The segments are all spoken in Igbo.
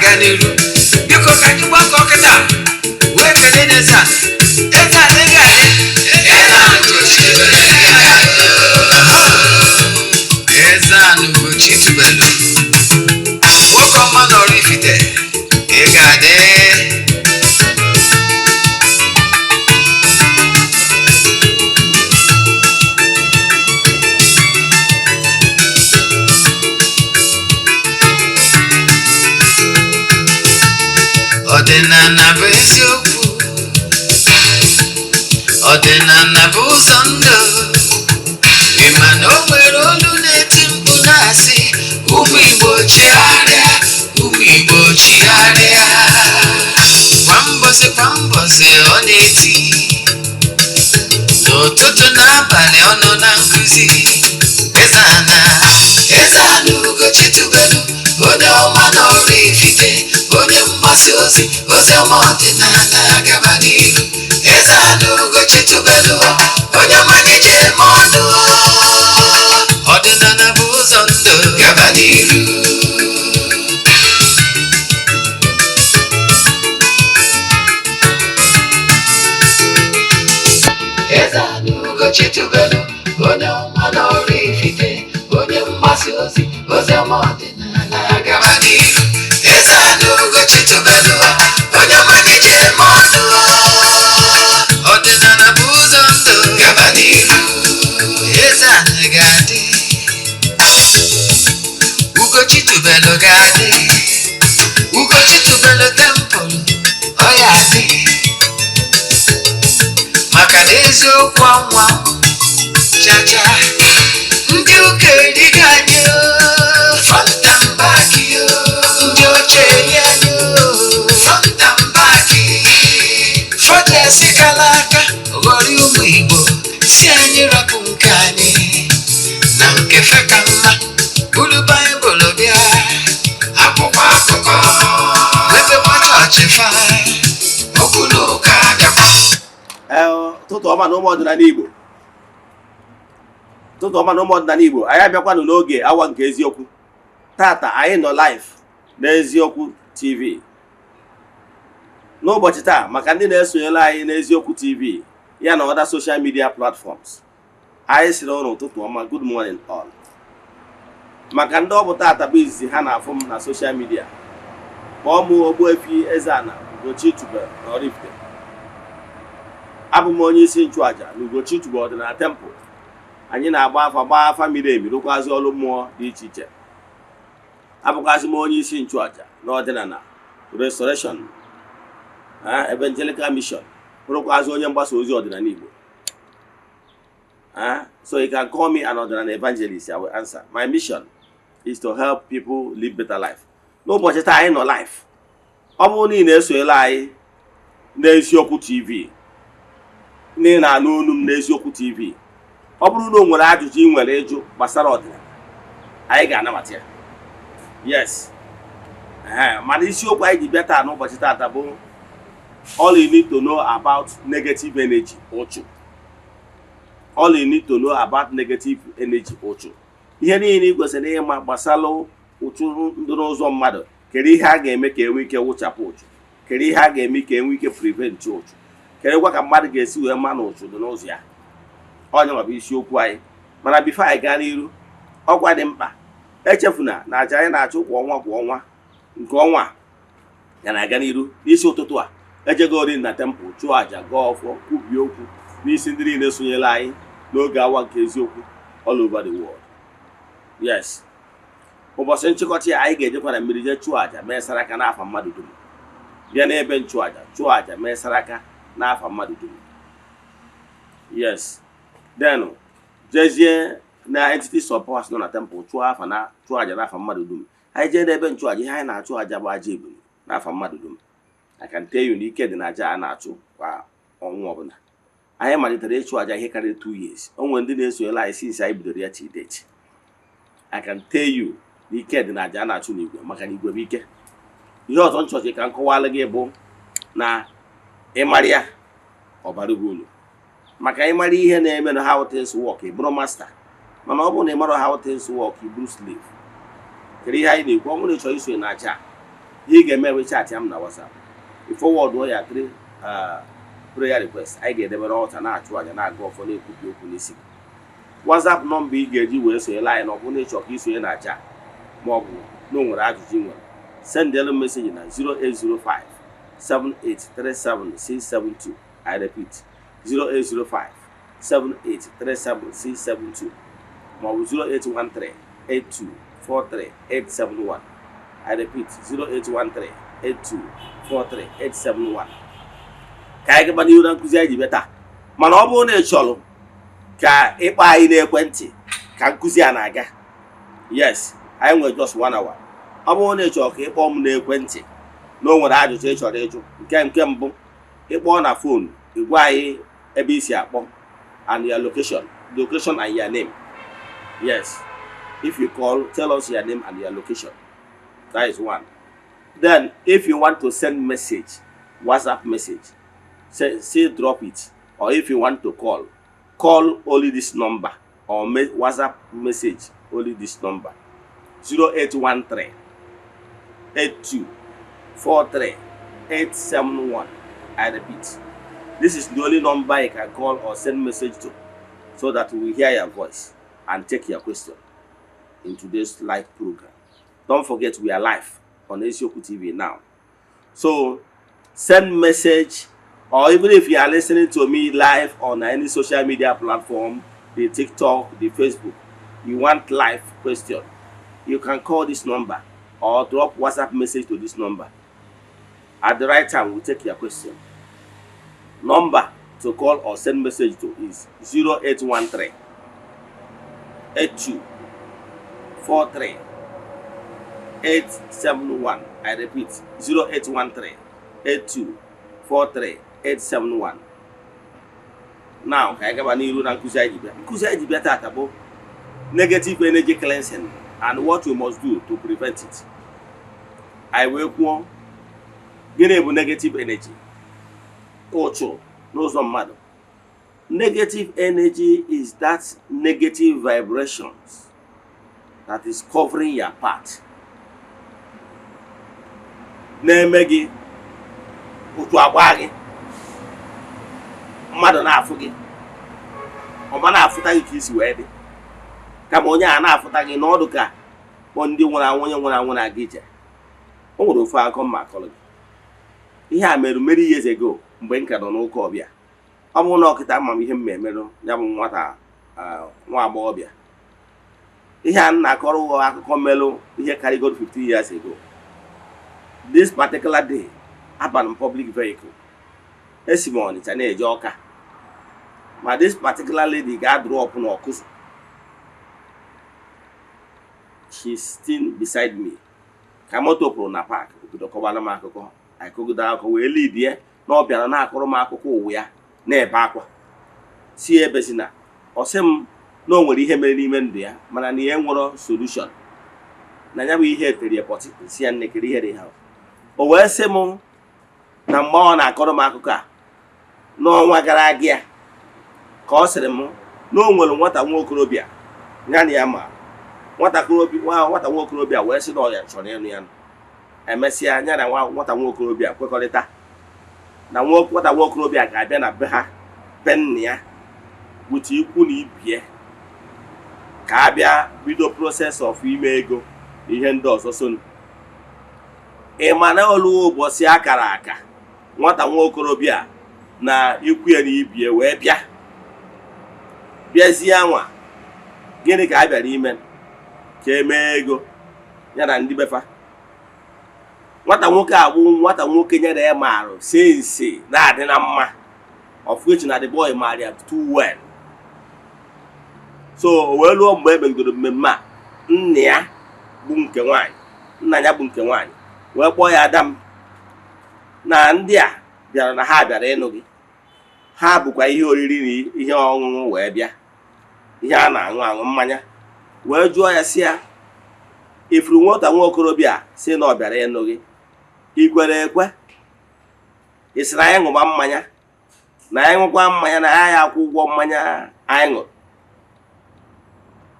Na-aga n'iru, biko, ka anyị gbakọ kịta wee kelee n'eze a. Eze a ị ga-adị. Eze Ugochi tubelu. Eze a na Ugochi tubelu, nwoke ọma nọrọ Ifite, ị ga-adị. Ọdịnala bụ eziokwu, ọdịnala bụ ụzọ ndụ. Ị ma na o nwere olu na-eti mkpu na-asị, "Ụmụ Igbo, chigharịa, ụmụ Igbo, chigharịa." Kwa mbọsị kwa mbọsị ọ na-eti, n'ụtụtụ n'abalị ọ nọ na nkụzi. Eze ana, Eze ana Ugochi tubelu, onye ọma n'ọrụ Ifite, onye mgbasa ozi ozi ọma ọdịnala, gaba n'iru. Eze ana Ugochi tubelu, onye ọma na-eje eme ọnụ. Ọdịnala bụ ụzọ ndụ, gaba n'iru. Eze ana Ugochi tubelu, onye ọma n'ọrụ Ifite, onye mgbasa ozi ozi ọma ọdịnala, gaba n'iru. Eze ana Ugochi tubelu, onye ọma na-eje eme ọnụ. Ọdịnala bụ ụzọ ndụ, gaba n'iru. Eze ana ga-adị, Ugochi tubelu ga-adị, Ugochi tubelu temple ọ ya adị, maka na eziokwu anwa chacha. Ndị ụka erigo anyị o, front and back o. Ndị oche eri anyị o, front and back. Fọdesi kala aka ghọrọ ụmụ Igbo, si anyị rapụ nke anyị na nke fe ka mma. Buru Baịbụl bịa, Akwụkwọ akụkọ, mepekwa chọọchị fa. Okwu na ụka abịakwa. Ee, ụtụtụ ọma na ụmụ ọdịnala Igbo, ụtụtụ ọma na ụmụ ọdịnala Igbo. Anyị abịakwanụ n'oge awa nke eziokwu. Tata anyị nọ live n'Eziokwu TV n'ụbọchị taa. Maka ndị na-esonyere anyị n'Eziokwu TV ya na other social media platforms, anyị sịrị ụnụ ụtụtụ ọma, good morning all. Maka ndị ọ bụ tata bụ izizi ha na-afụ m na social media, kpọọ m Ogbuefi Eze-Ana Ugochi tubelu na Oraifite. Abụ m onye isi nchụaja na Ugochi tubelu ọdịnala temple. Anyị na-agba afa, gbaa afa miri emi, rụkwazị ọrụ mmụọ dị iche iche. Abụkwazị m onye isi nchụaja na ọdịnala Restoration Evangelical Mission, bụrụkwazị onye mgbasa ozi ọdịnala Igbo. So you can call me an ọdịnala evangelist, I will answer. My mission is to help people live better life. N'ụbọchị taa anyị nọ live. Ọ bụrụ na ị na-esonyere anyị n'Eziokwu TV, na ị na-anụ olu m n'Eziokwu TV, ọ bụrụ na o nwere ajụjụ ị nwere ịjụ gbasara ọdịnala, anyị ga-anabata ya. Yes. Ee, mana isiokwu anyị ji bịa taa n'ụbọchị taata bụ "All you need to know about negative energy", ụchụ. All you need to know about negative energy, ụchụ. Ihe niile ị kwesịrị ịma gbasara ụchụ ndị n'ụzọ mmadụ. Kedu ihe a ga-eme ka enwe ike wụchapụ ụchụ? Kedu ihe a ga-eme ka enwe ike prevent ụchụ? Kedu kwa ka mmadụ ga-esi wee ma na ụchụ dị n'ụzọ ya? Onye nwa bụ isiokwu anyị. Mana before anyị gaa n'iru, ọkwa dị mkpa, echefuna na aja anyị na-achụ kwa ọnwa kwa ọnwa, nke ọnwa a ya na-aga n'iru. N'isi ụtụtụ a, ejegori na temple chụọ aja, gọọ ọfọ, kwubie okwu n'isi ndị niile sonyere anyị n'oge awa nke eziokwu all over the world. Yes, ụbọchị nchịkọta ya, anyị ga-ejekwa na mmiri jee chụọ aja, mee saraka n'afa mmadụ dum. Bịa n'ebe nchụaja, chụọ aja, mee saraka n'afa mmadụ dum. Yes, then jezie na entities of powers nọ na temple, chụọ afa na chụọ aja n'afa mmadụ dum. Anyị jee n'ebe nchụaja, ihe anyị na-achụ aja bụ aja ebulu n'afa mmadụ dum. I can tell you na ike dị na aja a na-achụ kwa ọnwa ọbụla. Anyị malitere ịchụ aja ihe karịrị 2 years. O nwere ndị na-esonyere anyị since anyị bidoro ya till date. I can tell you na ike dị na aja a na-achụ n'igwe, maka na igwe bụ ike. Ihe ọzọ nchọchị ka m kọwalụ gị bụ na ịmara ya, ọ bara gị uru, maka ịmara ihe na-eme na how things work, ị bụrụ master. Mana ọ bụrụ na ị mara how things work, ị bụrụ slave. Kedu ihe anyị na-ekwu? Ọ bụrụ na ị chọrọ isonye na aja, Ihe ị ga-eme bụ chat ya m na WhatsApp, ị forward ya three prayer request anyị ga-edebere ọta, na-achụ aja, na-aga ọfọ, na-ekwubi okwu n'isi gị. WhatsApp nọmba ị ga-eji wee sonyere anyị na ọ bụrụ na ịchọ ka isonye na aja, ma ọ bụ na o nwere ajụjụ ị nwere, send elu message na 0805 7837672. I repeat, 0805 7837672, ma ọ bụ 0813 8243871. I repeat, 0813 8243871. Ka anyị gaba n'ihu na nkụzi anyị ji bịa taa. Mana ọ bụrụ na ị chọrọ ka ịkpọ anyị n'ekwentị ka nkụzi a na-aga, yes, anyị nwere just one hour. Ọ bụrụ na ị chọrọ ka ịkpọọ m n'ekwentị na o nwere ajụjụ ị chọrọ ịjụ, nke mbụ, ịkpọọ na phone, ịgwa anyị ebe i si akpọ and your location and your name. Yes, if you call, tell us your name and your location. That is one. Then if you want to send message, WhatsApp message, say drop it, or if you want to call, call only this number or WhatsApp message only this number: 0813 82 43 871. I repeat, this is the only number you can call or send message to, so that we hear your voice and take your question in today's live program. Don't forget, we are live on Ezioku TV now. So send message, or even if you are listening to me live on any social media platform, the TikTok, the Facebook, you want live question, you can call this number or drop WhatsApp message to this number. At the right time, we'll take your question. Number to call or send message to is 0813 82 43 871. I repeat, 0813 82 43 871. Now ka anyị gaba n'iru na nkụzi anyị ji bịa. Nkụzi anyị ji bịa tata bụ negative energy cleansing and what we must do to prevent it. Anyị wee kwuo, gịnị bụ negative energy? Ụchụ n'ụzọ mmadụ, negative energy is that negative vibrations that is covering your path, na-eme gị ụchụ agba gị, mmadụ na-afụ gị, ọma na-afụta gị ka isi wee dị, kama onye a na-afụta gị n'ọdụ ka kpọ ndị nwụrụ anwụ, onye nwụrụ anwụ na-aga ije. O nwere ofu akọ mma akọrọ gị. Ihe a mere many years ago mgbe m ka nọ n'ụka ọbịa. Ọ bụrụ na ọkịta ama m ihe m emerụ ya bụ nwata nwa agbọghọbịa. Ihe a m na-akọrọ ụghọ akụkọ melụ ihe karịgoro 15 years ago. This particular day, abara m public vehicle, esi m Ọnịcha na-eje Ọka, ma this particular lady ga-drop n'Ọkụzụ. She's sitting beside me ka moto pụrụ na park. Obido kọwara m akụkọ. Anyị kọgide akụkọ wee lidie na ọ bịara na-akọrọ m akụkọ ụwa ya, na-ebe akwa si ebezina. Ọ sị m na o nwere ihe mere n'ime ndụ ya, mana na ihe nwere solution na ya bụ ihe etere ya pọtị. Si ya, nnekere ihe dị ha. O wee sị m na mgbe ọ na-akọrọ m akụkọ a n'ọnwa gara aga ya, ka ọ sịrị m na o nwere nwata nwa okorobịa ya na ya ma nwata nwa okorobịa wee sị na ọ ya chọrọ ịnụ ya. Emesịa, ya na nwata nwa okorobịa kwekọrịta na nwata nwa okorobịa ga-abịa na be ha, be nna ya, wute ikwu na ibie, ka a bịa bido process of ime ego na ihe ndị ọzọ. So ị ma na olu ụbọchị akara aka, nwata nwa okorobịa na ikwu ya na ibie wee bịa, bịazie anwa. Gịnị ka a bịara ime? Ka emee ego ya na ndị befa. Nwata nwoke a bụ nwata nwoke nyere ya marụ since na-adị na mma, of which na the boy maara ya too well. So o wee ruo mgbe e megidoro mmemme a, nna ya bụ nke nwaanyị, nna ya bụ nke nwaanyị wee kpọọ ya, "Ada m, na ndị a bịara, na ha bịara ịnụ gị. Ha bụkwa ihe oriri na ihe ọṅụṅụ wee bịa, ihe a na-aṅụ aṅụ, mmanya." Wee jụọ ya, sị ya, "Ifuru nwata nwa okorobịa si na ọ bịara ịnụ gị, ị kwere ekwe? Ị sị na anyị ṅụba mmanya, na anyị ṅụkwa mmanya, na ya akwụ ụgwọ mmanya anyị ṅụrụ?"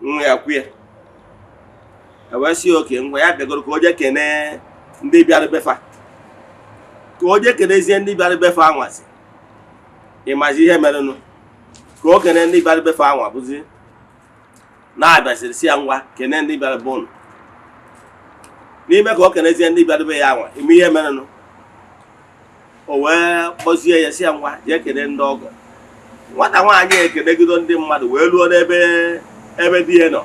Nwa ya kwue. E wee sị oke ngwa, ya bịagoro ka o jee kenee Ndị bịara befa ka o jee kenezie ndị bịara befa anwazi. Ịmazi ihe merenụ ka o kene ndị bịara befa anwa bụzi na-abịaziri si ya, "Ngwa, kene ndị bịara be ụnụ." N'ime ka o kenezie ndị bịara be ya anwa, ime ihe merenụ, o wee kpọzie ya, si ya, "Ngwa, jee kene ndị ọgọ." Nwata nwaanyị ekenegido ndị mmadụ wee ruo n'ebe ebe di ya nọ,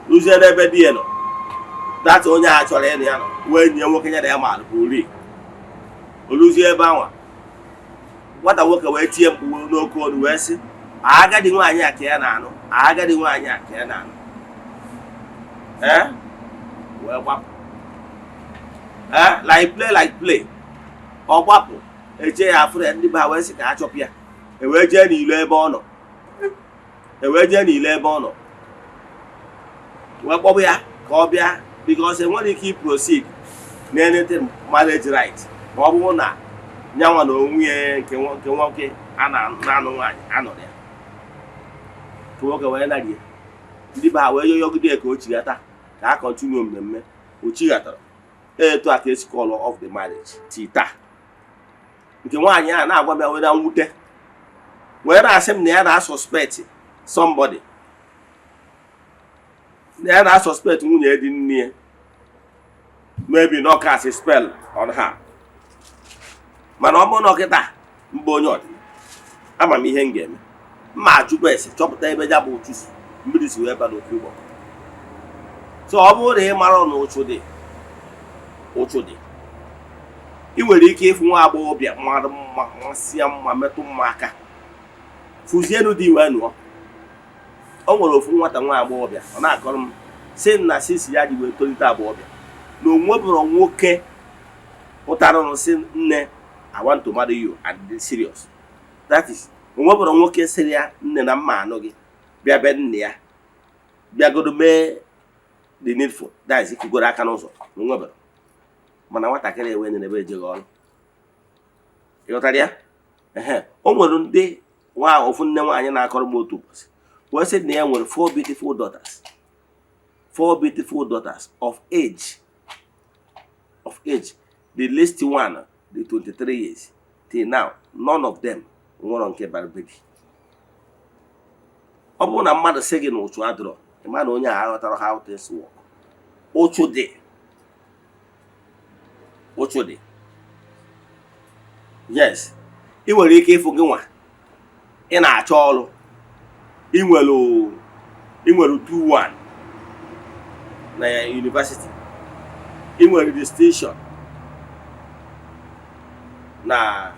ruzie n'ebe di ya nọ, data onye a chọrọ ịnụ ya nọ, wee nye nwoke ya na ya maara bụ ori oluzie ebe anwa. Nwata nwoke wee tie mkpu n'oke olu wee sị, "Agadi nwaanyị a ka ya na-anụ, agadi nwaanyị a ka ya na-anụ." Ee, wee gbapụ. Ee, like play, like play, ọ gbapụ eje ya afụrụ ya. Ndị be ha wee sị ka ha chọpụ ya. E wee jee n'ilo ebe ọ nọ, e wee jee n'ilo ebe ọ nọ, wee kpọbụ ya ka ọ bịa, because enwere ike proceed na anything marriage right ma ọ bụrụ na nyanwa na onwe ya nke nwoke a na-anụ nwaanyị anọrọ ya. Nke nwoke wee narie. Ndị be ha wee yoyogide ya ka o chighata ka a continue mmemme. O chighatara. Etu a ka esi call off the marriage till taa. Nke nwaanyị a na-agwa m ya wee na mwute, wee na-asị m na ya na-asuspect somebody, na ya na-asuspect nwunye di nne ya, maybe na ọ cast spell on her. Mana ọ bụrụ na ọkịta mgbe onye ọdịnala, ama m ihe m ga-eme. Mma ajụkwa ese, chọpụta ebe ya bụ ụchụ si, mmiri si wee ba n'opi ụgbọ. So ọ bụrụ na ị mara na ụchụ dị, ụchụ dị, ị nwere ike ịfụ nwa agbọghọbịa mmadụ mma, masịa mma, metụ mma aka, fụzienu dị wee nụọ. O nwere ofu nwata nwa agbọghọbịa, ọ na-akọrọ m sị na sisi ya ji wee tolite agbọghọbịa na o nwebụrụ nwoke pụtara sị, "Nne, I want to marry you and be serious." That is, o nwebụrụ nwoke sịrị ya, "Nne, na mma anụ gị." Bịa be nne ya, bịagodo mee the needful, that is, ikugoro aka n'ụzọ na o nwebụrụ. Mana nwatakịrị enwe n'ebe ejeghị ọrụ, ịghọtara ya? Ehe, o nwere ndị nwa ofu nne nwaanyị na-akọrọ m otu ụbọchị wee sị na ya nwere four beautiful daughters, four beautiful daughters of age. The least one dị 23 years. Till now, none of them nwere nke bara be di. Ọ bụrụ na mmadụ sị gị na ụchụ adịrọ, ị ma na onye a aghọtara how things work. Ụchụ dị, ụchụ dị. Yes, ị nwere ike ịfụ gị nwa ị na-achọ ọrụ, ị nwere 2-1 na university, ị nwere distinction na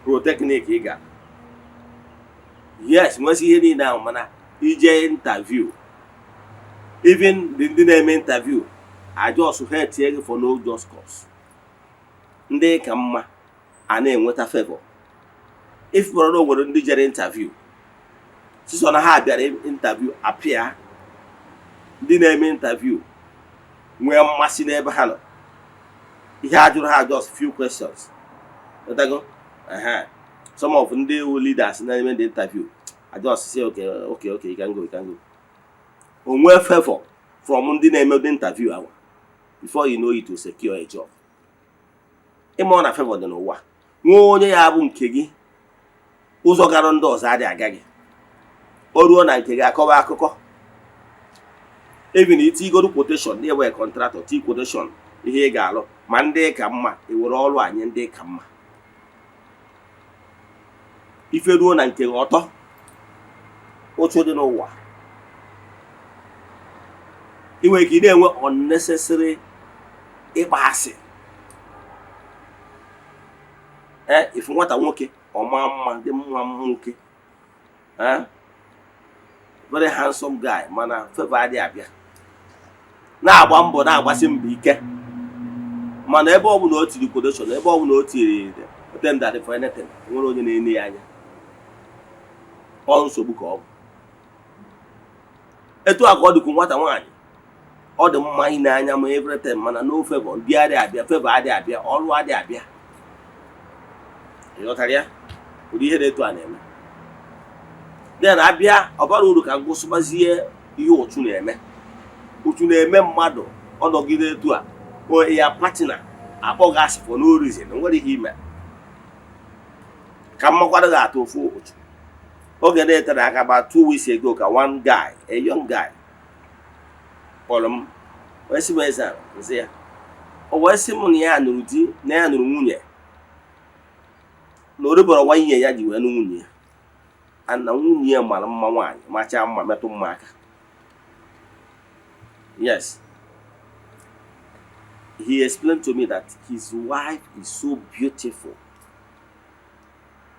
polytechnic ị gara, yes, nwesị ihe niile ahụ, mana ije interview, even ndị na-eme interview ajọs ha etie gị for no just cause. Ndị ka mma a na-enweta favor. If bụrụ na o nwere ndị jere interview, sisọ na ha bịara interview, apịa ndị na-eme interview nwee mmasị n'ebe ha nọ, ihe a jụrụ ha just few questions. Ghọtago? Ehe. Some of ndị wu leaders na-eme the interview, I just say, Okay, you can go, you can go." O nwee favor from ndị na-eme the interview ahụ. Before you know it, to secure a job. Ịma ọ na favor dị n'ụwa. Nwee onye ya bụ nke gị, ụzọ gara ndị ọzọ adịghị aga gị, o ruo na nke gị, akọwa akụkọ. Even itigoro quotation na-ewe contractor ti quotation ihe ị ga-alụ, ma ndị ka mma ewere ọrụ a nye ndị ka mma. Ife ruo na nke gị ọtọ. Ụchụ dị n'ụwa. Ị nwere ike ị na-enwe unnecessary ịkpa asị. Ee, ifu nwata nwoke ọma mma, dị mma nwoke, ee, very handsome guy, mana favor adịghị abịa. Na-agba mbọ, na-agbasi mbọ ike, mana ebe ọ bụla o tiri quotation, ebe ọ bụla o tiri tender for anything, nwere onye na-ene ya anya. Ọ nsogbu ka ọ bụ. Etu a ka ọ dịkwu nwata nwaanyị, ọ dị mma ine anya ma everything, mana no favor. Ndị adịghị abịa, favor adịghị abịa, ọrụ adịghị abịa. Ịghọtara ya? Ụdị ihe na-etu a na-eme. Then abịa, ọ bara uru ka ngụsịbazie ihe ụchụ na-eme. Ụchụ na-eme mmadụ ọ nọgide etu a. O ya partner akpọ gị asị for no reason, nwere ihe ime ka mmakwado gị atụ ofu ụchụ. Oge na-etere aka, about 2 weeks ago, ka one guy, a young guy, kpọrọ m wee sị m, "Eze a," nsị ya. O wee sị m na ya nụrụ di, na ya nụrụ nwunye, na orubara nwa ihe ya ji wee nụ nwunye ya, and na nwunye ya mara mma, nwaanyị machaa mma, metụ mma aka. Yes, he explained to me that his wife is so beautiful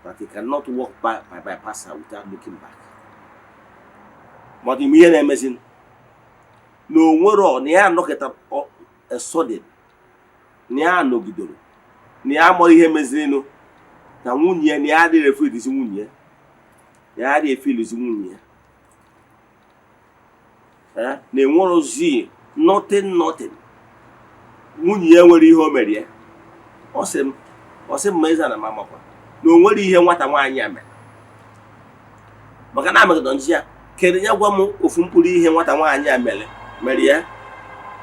that he cannot walk by bypass her without looking back. But ime ihe na-emezi na onwero na ya anọkịta sudden, na ya nọgidere na ya amụrụ ihe mezirinụ na nwunye ya, na ya adịghị efeelizi nwunye ya, na ya adịghị efeelizi nwunye ya. Eh, na enwerozi nothing, nothing. Nwunye ya nwere ihe o mere ya. Ọ sị m ma eze na m amakwa na o nwere ihe nwata nwaanyị a mere, maka na amegidọ nji ya kedu ya. Gwa m ofu mkpụrụ ihe nwata nwaanyị a mere ya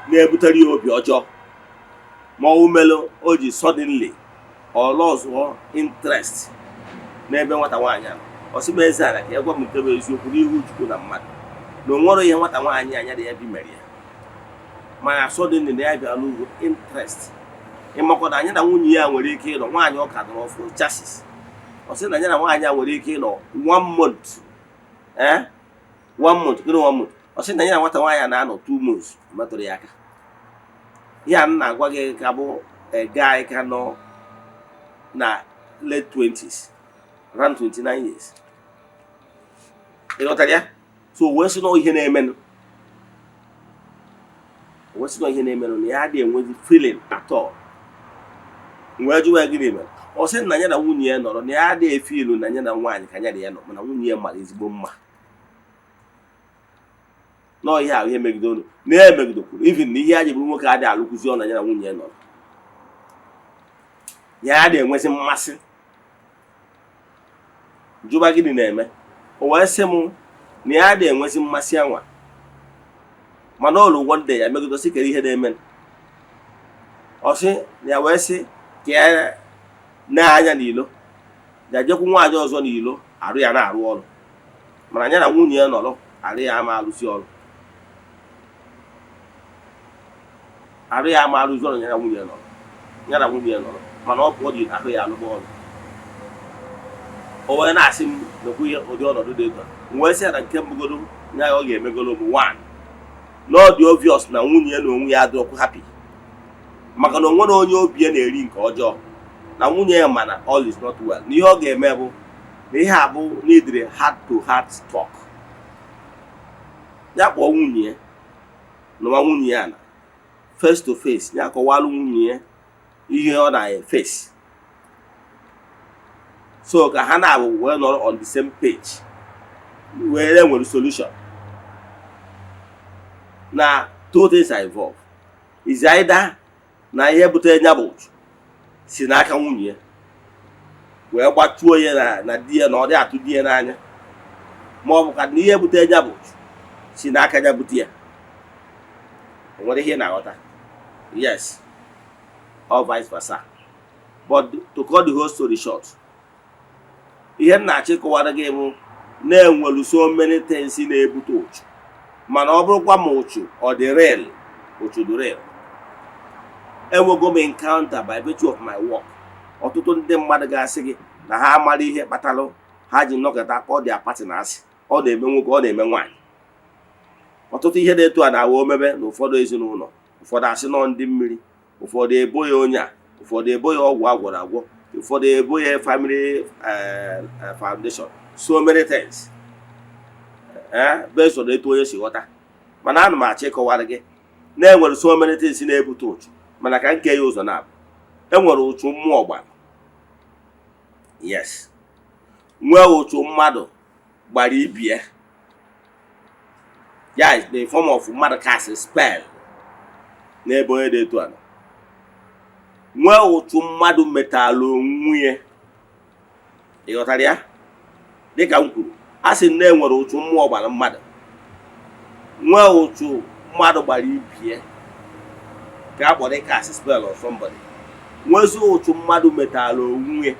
na-ebutere ya obi ọjọọ, ma ọ melụ o ji suddenly ọ lọzụọ interest n'ebe nwata nwaanyị a nọ. Ọ sị m, eze ala, ka ya gwa m nke bụ eziokwu n'ihu Chukwu na mmadụ, na o nwere ihe nwata nwaanyị anya dị ya bi mere ya, mana suddenly na ya bịara n'ugwu interest. Ịmakwa na anyị na nwunye ya nwere ike ịnọ, nwaanyị ọ ka nọrọ ọfụ chasis. Ọ sị na ya na nwaanyị a nwere ike ịnọ one month, eh, one month, gịnị one month? Ọ sị na ya na nwata nwaanyị a na-anọ 2 months, metụrụ ya aka. Ihe a m na-agwa gị ka bụ a guy ka nọ na late 20s, around 29 years. Ị ghọtara ya? So wee sị na ihe na-emenụ, wee sị na ihe na-emenụ na ya adịghị enwezi feeling at all. Wee jụwa ya gịnị mere. Ọ sị na ya na nwunye ya nọrọ, na ya adịghị efeelu na ya na nwaanyị ka ya na ya nọ, mana nwunye ya mara ezigbo mma. Nọọ ihe ahụ ihe megide unu na ya emegidokwuru, even na ihe ya ji bụrụ nwoke adịghị alụkwụzi ọ na ya na nwunye ya nọrọ, ya adịghị enwezi mmasị. Jụba gịnị na-eme, o wee sị m na ya adịghị enwezi mmasị anwa, mana olu one day ya megidosi kere ihe na-eme. Ọ sị na ya wee sị ka ya na-anya n'ilo, ya jekwu nwaanyị ọzọ n'ilo, arụ ya na-arụ ọrụ, mana ya na nwunye ya nọrọ, arụ ya ama arụzi ọrụ, arụ ya ama arụzi ọrụ. Ya na nwunye ya nọrọ, ya na nwunye ya nọrọ, mana ọ pụọ dị, ahụ ya alụgba ọrụ. O wee na-asị m nekwu ihe ụdị ọnọdụ dị etu a. M wee sị ya na nke mbụgoro ya ọ ga-emegoro bụ one, na ọ dị obvious na nwunye ya na onwe ya adịrọkwu happy, maka na o nwere onye obi ya na-eri nke ọjọọ na nwunye ya, mana all is not well. Na ihe ọ ga-eme bụ na ihe a bụ n'idiri heart to heart talk. Ya kpọọ nwunye ya, nụwa nwunye ya na face to face, ya kọwalụ nwunye ya ihe ọ na-face, so ka ha na-abụ wee nọrọ on the same page, wee nwere solution. Na two things are involved: is either na ihe butere ya bụ ụchụ si n'aka nwunye ya wee gbatuo ya na di ya na ọ dị atụ di ya n'anya, ma ọ bụ ka na ihe butere ya bụ ụchụ si n'aka ya bute ya. O nwere ihe ị na-aghọta? Yes, or vice versa. But to cut the whole story short, ihe m na-achọ ịkọwara gị bụ na-enwelu so many things na-ebute ụchụ, mana ọ bụrụkwa ma ụchụ ọ dị real, ụchụ dị real. Enwego m encounter by virtue of my work, ọtụtụ ndị mmadụ ga-asị gị na ha amara ihe kpatalụ ha ji nnọkọta kpọọ their partner asị. Ọ na-eme nwoke, ọ na-eme nwaanyị. Ọtụtụ ihe na-etu a na-awa omebe na ụfọdụ ezinụlọ, ụfọdụ asị nọ ndị mmiri, ụfọdụ ebo ya onye a, ụfọdụ ebo ya ọgwụ agwọrọ agwọ, ụfọdụ ebo ya family foundation, so many things, based on etu onye si ghọta. Mana ana m achọ ịkọwara gị na enwere so many things na-ebute ụchụ, mana ka nke ya ụzọ na-abụ enwere ụchụ mmụọ gbara, yes, nwee ụchụ mmadụ gbara ibie ya, is the form of mmadụ cast spell n'ebe onye dị etu a nọ, nwee ụchụ mmadụ metalụ onwe ya. Ị ghọtara ya? Dịka m kwuru, a sị na enwere ụchụ mmụọ gbara mmadụ, nwee ụchụ mmadụ gbara ibie. Nke a kpọrọ cast spell on somebody, nwezi ụchụ mmadụ metara onwe.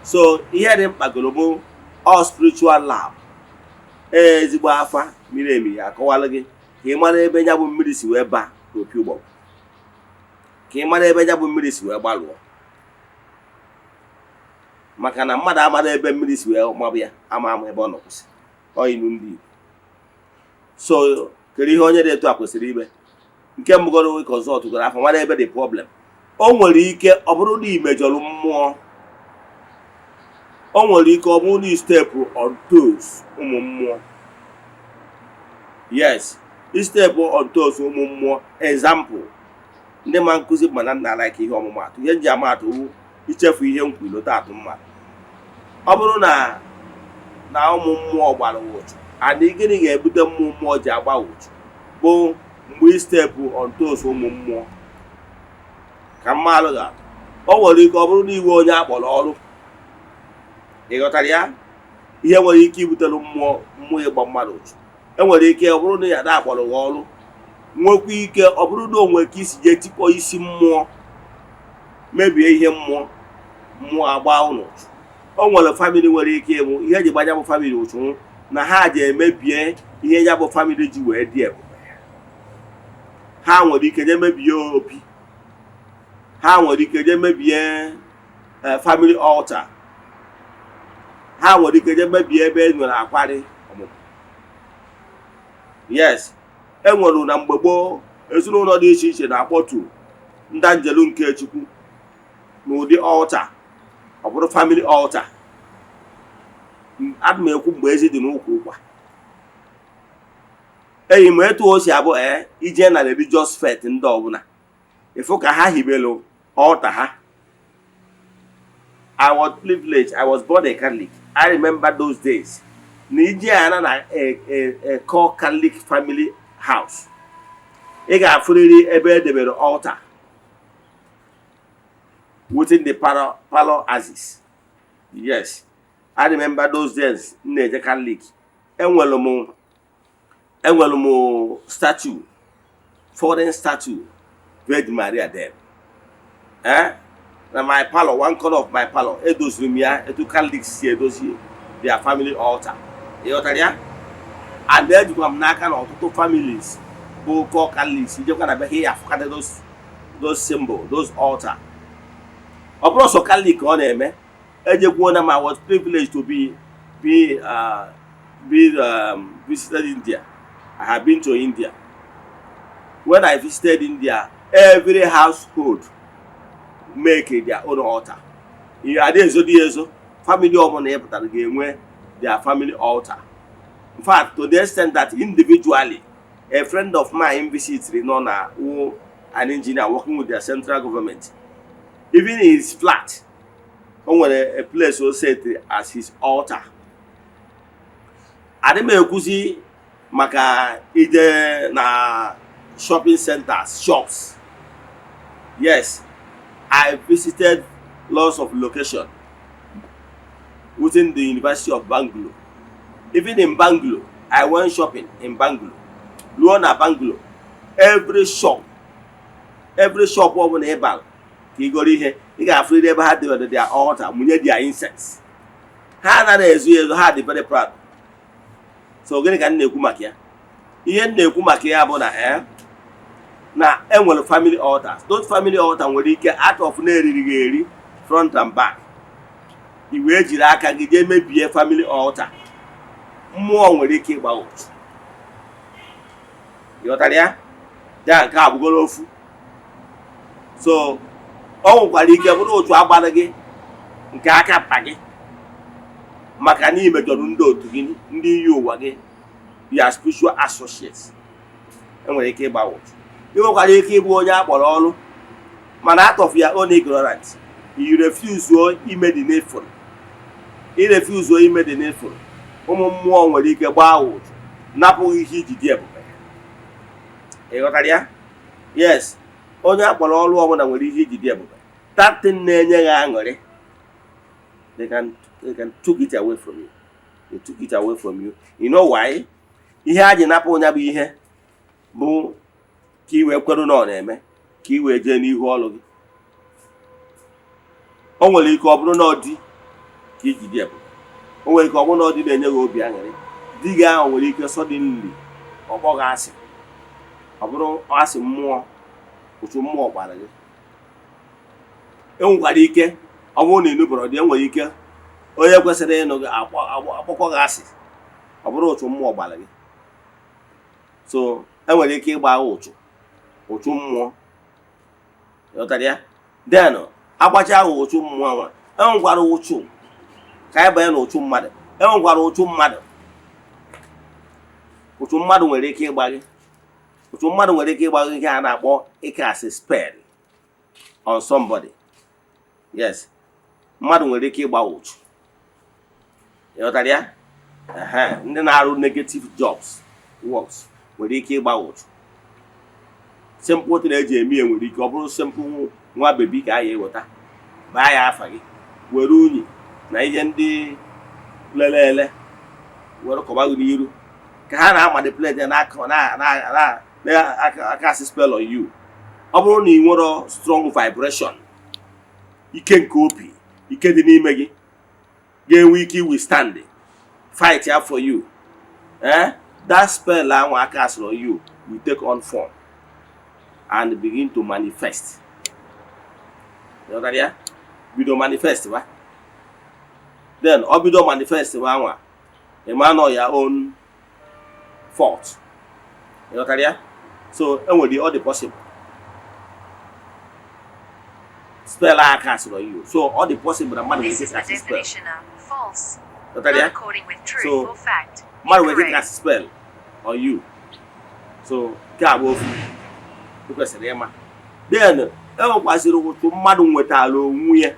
So ihe dị mkpa goro bụ all spiritual lab, ezigbo afa miri emi ya akọwalụ gị ka ị mara ebe ya bụ mmiri si wee baa n'opi ụgbọgụ, ka ị mara ebe ya bụ mmiri si wee gbalụọ, maka na mmadụ amara ebe mmiri si wee mabụ ya ama ama ebe ọ nọ kwụsị. Ọ inu ndị Igbo. So kedu ihe onye dị etu a kwesịrị ime? Nke mbụgoro, consult goro afọ, mara ebe dị problem. O nwere ike ọ bụrụ na ị mejọrọ mmụọ, o nwere ike ọ bụrụ na ị step on toes ụmụ mmụọ. Yes, step on toes ụmụ mmụọ. Example, ndị ma nkụzi mana nna like ihe ọmụmatụ, ihe nji ama atụ wu ichefu ihe nkwu ilote atụ mmadụ. Ọ bụrụ na ụmụ mmụọ gbara ụchụ, and gịnị ga-ebute mmụọ mmụọ ji agba ụchụ bụ mgbe ị step on toes ụmụ mmụọ. Ka mmalụ ga-atụ, o nwere ike ọ bụrụ na iwe onye akpọrọ ọrụ, ị ghọtara ya? Ihe nwere ike ibutere mmụọ mmụọ ịgba mmadụ ụchụ, enwere ike ọ bụrụ na ya na akpọrọ gị ọrụ, nwekwa ike ọ bụrụ na o nwere ka isi jee tikpọ isi mmụọ, mebie ihe mmụọ, mmụọ agba ụnụ ụchụ. O nwere family nwere ike ịbụ ihe eji gbanya bụ family ụchụ na ha ji emebie ihe ya bụ family ji wee dị ebube. Ha nwere ike jee mebie opi, ha nwere ike jee mebie family altar, ha nwere ike jee mebie ebe e nwere akwari ọmụmụ. Yes, e nwere na mgbe gboo, ezinụlọ dị iche iche na-akpọtu ndị njelu nke Chukwu n'ụdị altar, ọ bụrụ family altar. Ana m ekwu mgbe ezi dị n'ụkwụ ụkwa enyi m, etu o si abụ ee, ije na religious faith ndị ọbụla, ịfụ ka ha hibelu altar ha. I was privileged. I was born a Catholic. I remember those days. Na ije ana na a core Catholic family house, ị ga-afụrịrị ebe edebere altar within the parlor axis. Yes, I remember those days m na-eje Catholic. Enwere m statue, foreign statue, Virgin Maria there. Eh? Na my parlor, one corner of my parlor, edoziri m ya etu Catholics si edozi their family altar. Ị ghọtara ya? And ejikwa m n'aka na ọtụtụ families bụ core Catholics, ijekwa na be ha, ya afụkata those symbol, those altar. Ọ bụrụ sọ Catholic ka ọ na-eme, ejekwuo na m, I was privileged to be visited India. I have been to India. When I visited India, every household make their own altar. Ihe adị ezo dị ezo, family ọbụla ị pụtara ga-enwe their family altar. In fact, to the extent that individually, a friend of mine visited nọ na who an engineer working with their central government. Even in his flat, o nwere a place o set as his altar. Adị m ekwuzi maka ije na shopping centers, shops. Yes, I visited lots of location within the University of Bangalore. Even in Bangalore, I went shopping in Bangalore. Ruo na Bangalore, every shop ọbụla ị bara ka ị goro ihe, ị ga-afụrịrị ebe ha debere their altar, mụnye their incense. Ha anaghị ezu ezu, ha dị very proud. So gịnị ka m na-ekwu maka ya? Ihe m na-ekwu maka ya bụ na na enwere family altars. Those family altar nwere ike out of na-eriri gị eri front and back, i wee jiri aka gị jee mebie family altar, mmụọ nwere ike ịgba ụchụ. Ịghọtara ya? Ya nke a bụgoro ofu. So ọ nwekwara ike bụrụ otu agbara gị nke aka mkpa gị maka na imejọrọ ndị otu gị, ndị iyi ụwa gị, ya spiritual associates, enwere ike ịgba ụchụ. Ị nwekwara ike ịbụ onye akpọrọ ọrụ, mana out of your own ignorance, you refuse ime the needful. I refuse ime the needful, ụmụ mmụọ nwere ike gbaa ụchụ, napụghị ihe iji dị ebube. Ị ghọtara ya? Yes, onye akpọrọ ọrụ ọbụla nwere ihe iji dị ebube. That thing na-enye gị aṅụrị, they can took it away from you. They took it away from you. You know why? Ihe a ji napụ onye bụ ihe bụ ka ị wee kweru na ọ na-eme, ka Ka ị wee jee n'ihu ọlụ gị. O nwere ike ọ bụrụ na ọ di ka iji dị ebube, o nwere ike ọ bụrụ na ọ dị na-enye gị obi aṅụrị. Di gị ahụ nwere ike suddenly ọ kpọ gị asị, ọ bụrụ asị mmụọ, otu mmụọ gbara gị. Enwekwara ike ọ bụrụ na ị nụbara di, enwere ike onye kwesịrị ịnụ gị akpọkọ gị asị, ọ bụrụ otu mmụọ gbara gị. So enwere ike ịgba agha ụchụ, ụchụ mmụọ. Ghọtara ya? Then agbacha ahụ ụchụ mmụọ nwa, enwekwara ụchụ ka anyị banye n'ụchụ mmadụ. Enwekwara ụchụ mmadụ. Ụchụ mmadụ nwere ike ịgba gị. Ụchụ mmadụ nwere ike ịgba gị, ihe a na-akpọ ịcast spell on somebody. Yes, mmadụ nwere ike ịgba ụchụ. Ịghọtara ya? Ehe, ndị na-arụ negative jobs, works, nwere ike ịgba ụchụ. Simple thing eji eme ya, nwere ike ọ bụrụ simple nwa baby ka a ya eweta, baa ya afa gị, were unyi na ihe ndị lele ele were kọba gị n'iru ka ha na-amanipulate ya n'aka na-acast spell on you. Ọ bụrụ na ị nwere strong vibration, ike nke obi, ike dị n'ime gị ga-enwe ike withstand, fight ya for you, that spell ahụ acast on you will take on form and begin to manifest. Ịghọtara ya? Bido manifest ba. Then ọ bido manifest ba anwa, ịma nọ ya own fault. Ịghọtara ya? So enwere, ọ dị possible spell a cast on you. So ọ dị possible na mmadụ nwere This ike is the cast spell. Definition of false. Ịghọtara Not ya? according with truth So, or fact. mmadụ nwere ike Incorrect. cast spell on you. So nke a bụ ofu ị kwesịrị ịma. Then enwekwazịrị ụchụ mmadụ nwetara onwe ya.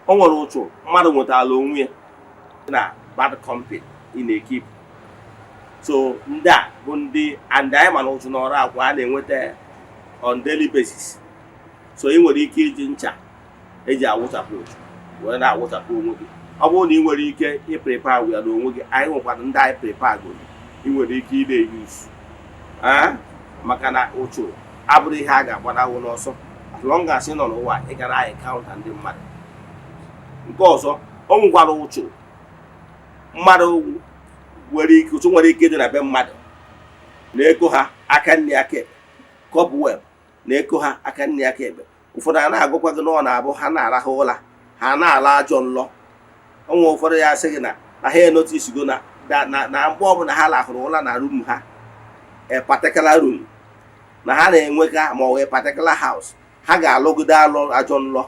O nwere ụchụ mmadụ nwetara onwe ya na bad company ị na-ekeep. So ndị a bụ ndị and anyị mana ụchụ n'ọrụ akwa a na-enweta on daily basis. So ị nwere ike iji ncha eji awụchapụ ụchụ wee na-awụchapụ onwe gị. Ọ bụrụ na ị nwere ike ịprepare ya n'onwe gị, anyị nwekwara ndị anyị prepare goro ị nwere ike ị na-euse, maka na ụchụ abụrụ ihe a ga-agbanahụ n'ọsọ. As long as ị nọ n'ụwa, ị gara encounter ndị mmadụ. Nke ọzọ, o nwekwara ụchụ mmadụ nwere ike, ụchụ nwere ike ịdị na be mmadụ na-eko ha aka nri aka ekpe, cobweb na-eko ha aka nri aka ekpe. Ụfọdụ a na-agụkwa gị na ọ na-abụ ha na-arahụ ụra, ha na-ala ajọ nlọ. Onwe ụfọdụ ya asị gị na ha enoticego na mgbe ọbụla ha lahụrụ ụra na room ha, a particular room, na ha na-enweka, ma ọ wee particular house, ha ga-alụgide alụ ajọ nlọ.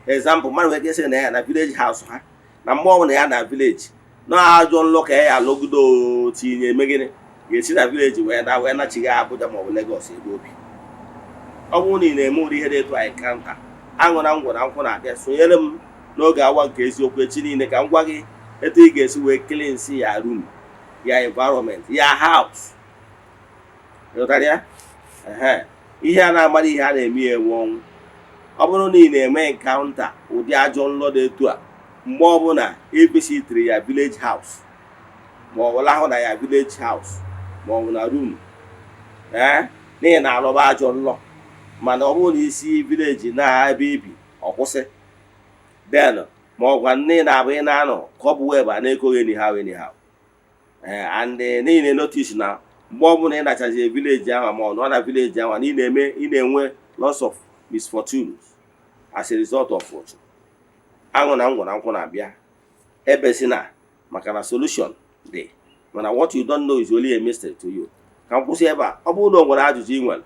Example, mmadụ nwere ike sị na ya na village house ha, na mgbe ọbụla ya na village, na ajọ nlọ ka ya alụgide. O tinye eme gịnị? Ga-esi na village wee na wee nachigha Abuja maọbụ Lagos ebe obi. Ọ bụrụ na ị na-eme ụdị ihe dị etu anyị kanta aṅụ na ngwọ na nkwụ na-abịa, sonyere m n'oge awa nke eziokwu echi niile ka m gwa gị etu ị ga-esi wee cleanse ya room, ya environment, ya house. Ịghọtara ya? Ehe, ihe a na-amara, ihe a na-eme ya ewe ọnwụ. Ọ bụrụ na ị na-eme encounter ụdị ajọ nlọ dị etu a mgbe ọbụla ị visitiri ya village house, ma ọ bụ lahụ na ya village house, ma ọ bụ na room, ee, n'ihi na alụba ajọ nlọ, mana ọ bụrụ na isi village na ebe ibi ọ kwụsị, then ma ọ gwa nne na-abụ ị na-anọ cobweb a na-ekoghị anyhow anyhow, ee, and niile notice na mgbe ọbụla ị nachazi village ahụ, ma ọ nọ na village ahụ, na ị na-eme, ị na-enwe lots of misfortunes as a result of ụchụ. Aṅụ na ngwọ na nkwụ na-abịa, ebezina, maka na solution dị, mana what you don't know is only a mystery to you. Ka m kwụsị ebe a. Ọ bụrụ na o nwere ajụjụ ị nwere,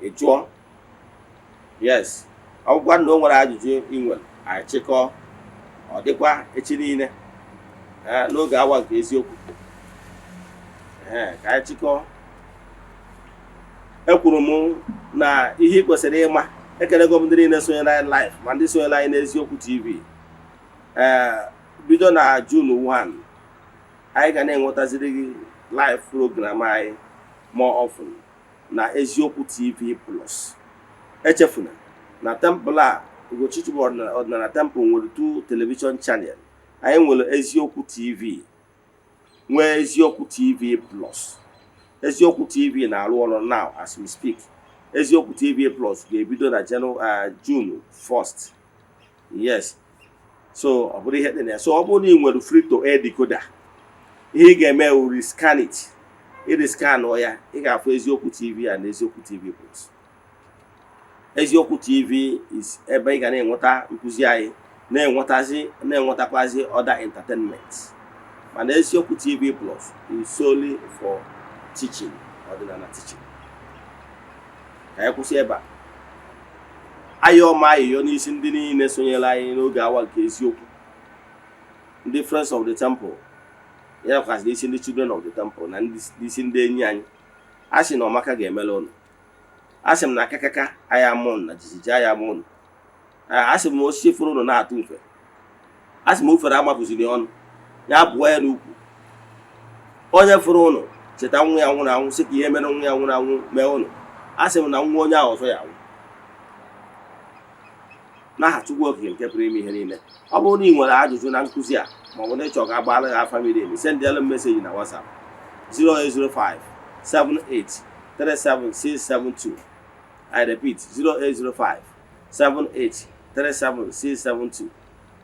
ị jụọ. Yes, ọ bụkwa na o nwere ajụjụ ị nwere, anyị chịkọọ. Ọ dịkwa echi niile, ee, n'oge awa nke eziokwu, ee, ka anyị chịkọọ. Ekwuru m na ihe ị kwesịrị ịma. Ekelego m ndị niile sonyere anyị live, ma ndị sonyere anyị n'Eziokwu TV. Ee, bido na June 1, anyị ga na-enwetaziri gị live program anyị more often na Eziokwu TV Plus. Echefuna na temple a, Ugochi Ọdịnala Temple, nwere two television channel. Anyị nwere Eziokwu TV, nwee Eziokwu TV Plus. Eziokwu TV na-arụ ọrụ now as we speak. Eziokwu TV Plus ga-ebido na June 1st. Yes, so ọ bụrụ ihe dị na ya. So ọ bụrụ na ị nwere free to air decoder, ihe ị ga-eme wụ rescan it. Ị rescan ya, ị ga-afụ Eziokwu TV a na Eziokwu TV Plus. Eziokwu TV is ebe ị ga na-enweta nkụzi anyị, na-enwetazi, na-enwetakwazi other entertainment, mana Eziokwu TV Plus is solely for teaching, ọdịnala teaching. Ka anyị kwụsị ebe a. Ayọ ma ayịyọ n'isi ndị niile sonyere anyị n'oge awa nke eziokwu, ndị Friends of the Temple, ya kwasị n'isi ndị Children of the Temple na n'isi ndị enyi anyị. A sị na ọmaka ga-emere ụnụ. A sị m na akakaka anyị amụ ụnụ na jijiji anyị amụ ụnụ. A sị m osisi fụrụ ụnụ na-atụ mfe. A sị m ofere amapụziri ọnụ ya bụọ ya n'ukwu. Onye fụrụ ụnụ cheta nwa ya nwụrụ anwụ, sị ka ihe mere nwa ya nwụrụ anwụ mee ụnụ. A sị m na nwa onye ahụ ọzọ ya anwụ. N'aha Chukwu Okike nke pụrụ ime ihe niile, ọ bụrụ na ị nwere ajụjụ na nkụzi a, ma ọ bụ na ịchọ ka agbaara gị afa miri emi, sendịalụ m message na WhatsApp 0805 78 37672. I repeat, 0805 78 37672,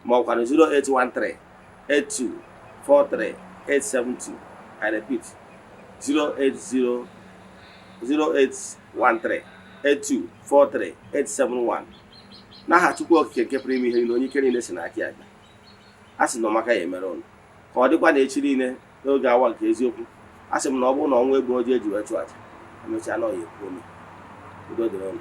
ma ọ kwanụ 0813 82 43 872. I repeat, 080 0813 82 43 871. N'aha Chukwu Okike nke pụrụ ime ihe niile, onye ike niile si n'aka ya bịa, a sị na ọmaka ya emere ụnụ. Ka ọ dịkwa na echi niile n'oge awa nke eziokwu. A sị m na ọ bụrụ na ọnwa egbu ojii eji wee chụọ aja, emechaa na ọ ya ekwu ome. Udo dịrị ụnụ.